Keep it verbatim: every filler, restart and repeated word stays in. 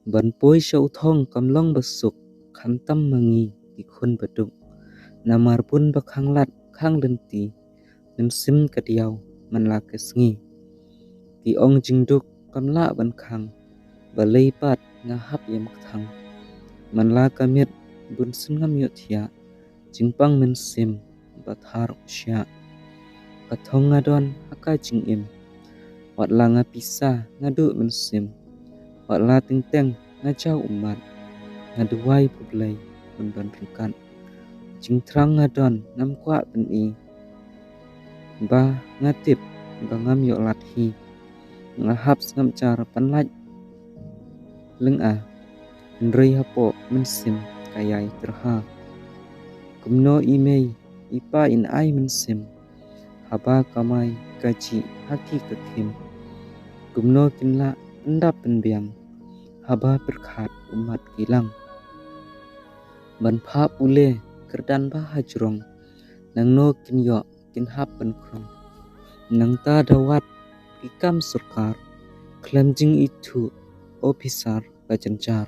Ban poi sha u thong kam long ba suk, khamtam ma ngi ki khun ba duk. Namar bun ba khang lad khang lynti, mynsiem ka diaw man la ka sngi. Ki ong jingduk kam lah ban khang, balei pat nga hap ïam kthang. Man la ka miet bun sien ngam ïoh thiah, jingpang mynsiem ba thar u shiah. Ka thong nga don ha ka jingim, wat la nga pisa nga duh mynsiem. Wat la teng teng nga jaw ummat, nga duwai ba U Blei un don ryngkat. Jingthrang nga don ngam kwah pyni, ba nga tip ba ngam ïoh lad hi. Nga hap sngap jar ban lait lynga, hynrei hapoh mynsiem ka ïai tyrha. Kumno i mei i pa in ai mynsiem, haba kamai kajih ha ki ka khim. Kumno kin lah pyndap pynbiang, haba pyrkhat ummat ki lang. Ban phah pule kyrdan ba ha jrong, nangno kin ïoh kin hap ban krong. Nangta da wad ki kam sorkar, khlem jingithuh ophisar ba jynjar.